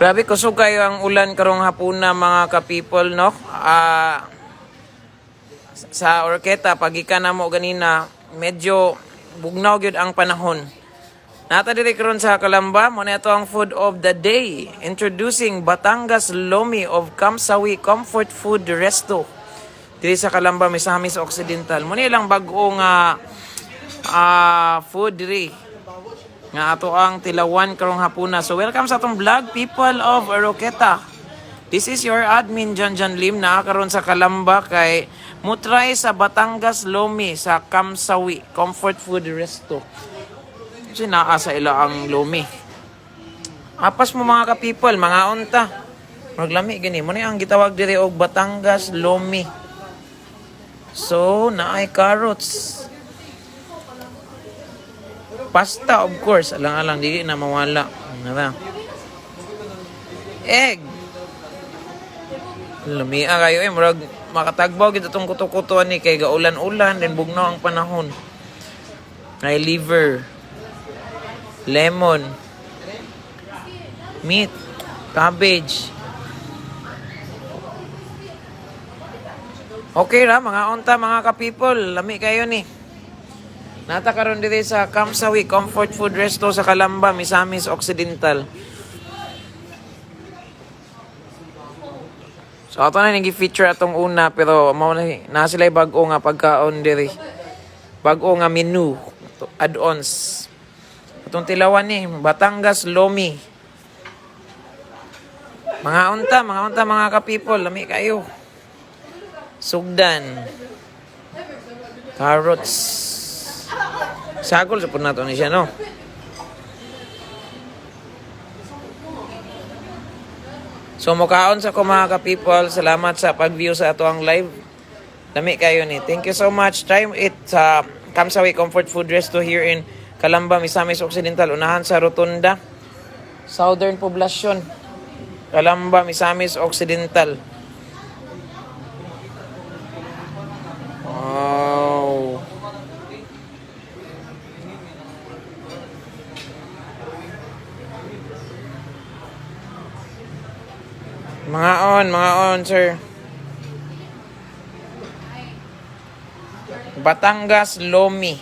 Grabe, kusog kayo ang ulan karong hapuna, mga ka-people, no? Sa Oroquieta, pagikan na mo ganina, medyo bugnaw gyud ang panahon. Nata diri karon sa Calamba, mo na ito ang food of the day. Introducing Batangas Lomi of Kamsawi Comfort Food Resto. Diri sa Calamba, Misamis Occidental. Mo na ilang bag-o nga food diri nga ato ang tilawan karong hapuna. So welcome sa atong vlog, people of Oroquieta. This is your admin John John Lim na karon sa Calamba kay mutry sa Batangas Lomi sa Kamsawi Comfort Food Resto. Kasi naa sa ila ang lomi. Apas mo, mga ka-people, mga unta. Maglami gani mo ni ang gitawag diri og Batangas Lomi. So, naay carrots. Pasta, of course. Alang-alang, dili na mawala. Nara. Egg. Lumia kayo eh. Murag makatagbaw gid atong kuto-kuto ni kay gaulan-ulan then bugnaw ang panahon. Ay liver. Lemon. Meat. Cabbage. Okay ra, mga unta, mga ka-people. Lami kayo ni. Nata karon diri sa Kamsawi Comfort Food Resto sa Calamba, Misamis Occidental. So ato na ning feature atong una, pero mao na na sila bag-o nga pagkaon diri. Bag-o nga menu, add-ons. Atong tilawan ni Batangas Lomi. Mga unta, mga unta, mga ka-people, lami kayo. Sugdan. Carrots. Sagol sa po nato ni siya, no? So, mukaon sa ko, mga ka-people. Salamat sa pag-view sa ato ang live. Lami kayo ni. Thank you so much. Try it sa Kamsawi Comfort Food Resto here in Calamba, Misamis Occidental. Unahan sa Rotunda. Southern Poblacion. Calamba, Misamis Occidental. Wow. Mga on, sir. Batangas Lomi.